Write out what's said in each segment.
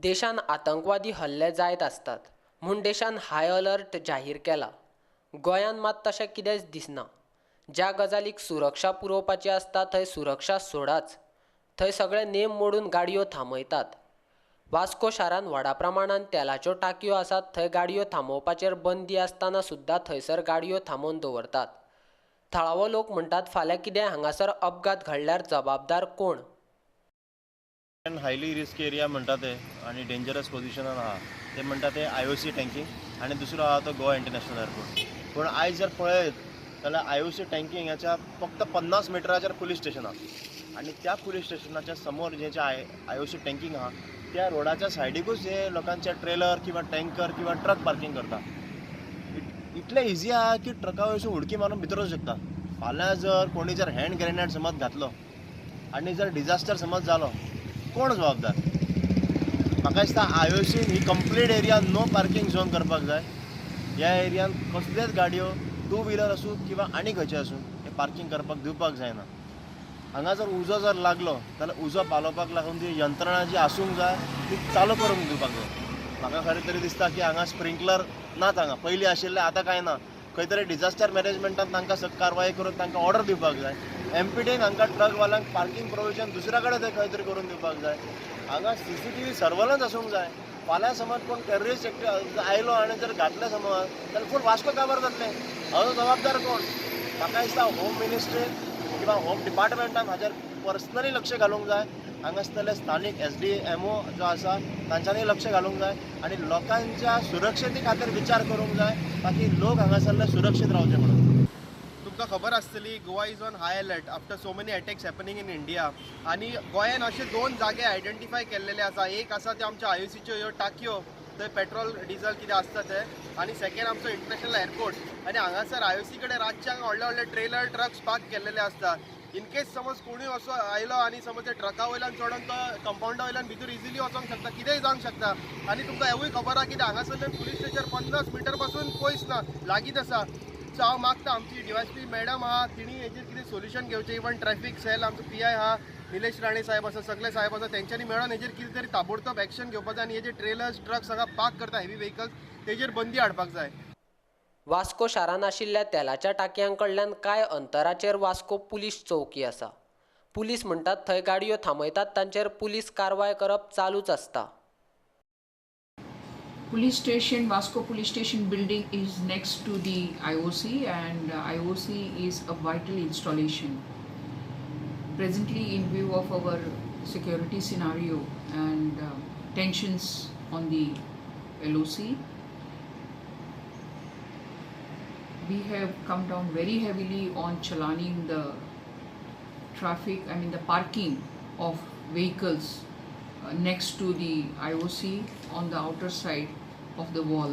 देशांत आतंकवादी हल्ले जायत आसतात म्हूण देशान हाय अलर्ट जाहीर केला. गोंयांत मात तशें कितेंच दिसना. ज्या गजालीक सुरक्षा पुरोवपाची आसता थंय सुरक्षा सोडाच, थंय सगळे नेम मोडून गाडयो थांबयतात. वास्को शारांत व्हडा प्रमाणान तेलाच्यो टाकयो आसात थंय गाडयो थांबोवपाचेर बंदी आसतना सुद्दां थंयसर गाडयो थांबोवन दवरतात. थळावो लोक म्हणटात फाल्यां कितें हांगासर अपघात घडल्यार जबाबदार कोण? हायली रिस्क एरिया म्हणटा ते आनी डेंजरस पोजिशनान आहा ते म्हणटा ते आय ओ सी टँकींग आनी दुसरो आहा तो गोवा इंटरनॅशनल एअरपोर्ट. पूण आयज जर पळयत जाल्यार आय ओ सी टँकिंगाच्या फक्त 50 मिटराचेर पुलीस स्टेशन आहा आनी त्या पुलीस स्टेशनाच्या समोर जे जे आय ओ सी टँकींग आहा त्या रोडाच्या सायडीकूच हे लोकांचे ट्रेलर किंवा टँकर किंवा ट्रक पार्कींग करता. इतलें इजी आहा की ट्रका वयसून उडकी मारून भितर वचूंक शकता. फाल्यां जर कोणी जर हँड ग्रेनेड समज घातलो आनी जर डिजास्टर समज जालो, कोण जबाबदार? म्हाका दिसता आय ओ सीन ही complete area no parking zone करपाक जाय. ह्या एरियान कसलेच गाडयो, टू व्हिलर आसूं किंवा आनी खंयचे आसूं, हे पार्कींग करपाक दिवपाक जायना. हांगा जर उजो जर लागलो जाल्यार उजो पालोवपाक लागून ती यंत्रणा जी आसूंक जाय ती चालू करूंक दिवपाक जाय. म्हाका खरें तरी दिसता की हांगा स्प्रिंकलर नात. हांगा पयलीं आशिल्ले, आतां कांय ना. खंय तरी डिजास्टर मॅनेजमेंटान तांकां कारवाय करून तांकां ऑर्डर दिवपाक जाय. एमपीडीन हांकां ट्रकवाल्यांक पार्कींग प्रोविजन दुसऱ्या कडेन थंय खंय तरी करून दिवपाक जाय. हांगा सीसीटीव्ही सर्वलन्स आसूंक जाय. फाल्यां समज कोण टेररिस्ट आयलो आनी जर घातलें समज जाल्यार फूल वास्को काबार जातलें. हाजो जबाबदार कोण? म्हाका दिसता होम मिनिस्ट्रीन किंवा होम डिपार्टमेंटान हाजेर पर्सनली लक्ष घालूंक जाय. हांगासरले स्थानीक एसडीएमओ जो आसा तांच्यांनी लक्ष घालूंक जाय आनी लोकांच्या सुरक्षेती खातीर विचार करूंक जाय, ताकी लोक हांगासरले सुरक्षीत रावचे म्हणून. तुमकां खबर आसतली, Goa is on high alert after so many attacks happening in India. आनी गोंयान अशे दोन जागे आयडेंटिफाय केल्लेले आसा. एक आसा ते आमच्या आय ओ सीच्यो ह्यो टाकयो, थंय पेट्रोल डिझल कितें आसता ते, आनी सेकंड आमचो इंटरनॅशनल एअरपोर्ट. आनी हांगासर आय ओ सी कडेन रातचे हांगा व्हडले व्हडले ट्रेलर, ट्रक्स पार्क केल्लेले आसता. इन केस समज कोणूय असो आयलो आनी समज ते ट्रका वयल्यान चडोन तो कंपाउंडा वयल्यान भितर इजिली वचोंक शकता, कितेंय जावंक शकता. आनी तुमकां हेवूय खबर आहा की हांगासरल्यान पुलीस स्टेशन 50 मिटर पासून पयस ना, लागींच आसा. सो हांव मागता, आमची डीवायएसपी मॅडम आहा, तिणी हेजेर कितें सोल्युशन घेवचें. इवन ट्रॅफिक सेल, आमचो पीआय आहा निलेश राणे साहेब आसा, सगळे साहेब आसा, तेंच्यांनी मेळोन हेजेर कितें तरी ताबडतोब एक्शन घेवपाक जाय आनी हे जे ट्रेलर्स, ट्रक्स हांगा पार्क करता, हेवी व्हेकल्स, तेजेर बंदी हाडपाक जाय. वास्को शारांत आशिल्ल्या तेलाच्या टाकयां कडल्यान कांय अंतराचेर वास्को पुलीस चौकी आसा. पुलीस म्हणटात थंय गाडयो थांबयतात तांचेर पुलीस कारवाय करप चालूच आसता. Police station, Vasco Police Station building is next to the IOC, and IOC is a vital installation. Presently, in view of our security scenario and tensions on the LOC, we have come down very heavily on chalaning the traffic, I mean the parking of vehicles next to the IOC on the outer side of the wall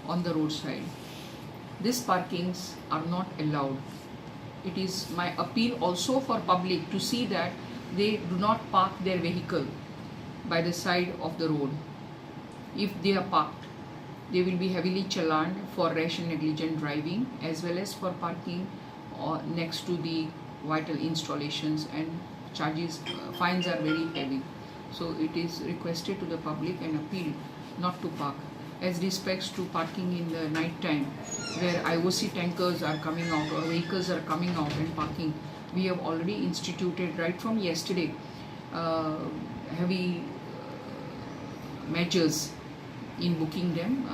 on the roadside. These parkings are not allowed. It is my appeal also for public to see that they do not park their vehicle by the side of the road. If they are parked, they will be heavily challaned for rash and negligent driving as well as for parking next to the vital installations, and charges, fines are very heavy. So it is requested to the public and appealed not to park. As respects to parking in the night time, where IOC tankers are coming out or vehicles are coming out and parking, we have already instituted right from yesterday heavy measures in booking them.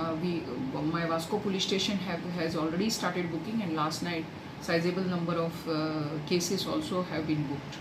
My Vasco police station has already started booking, and last night sizable number of cases also have been booked.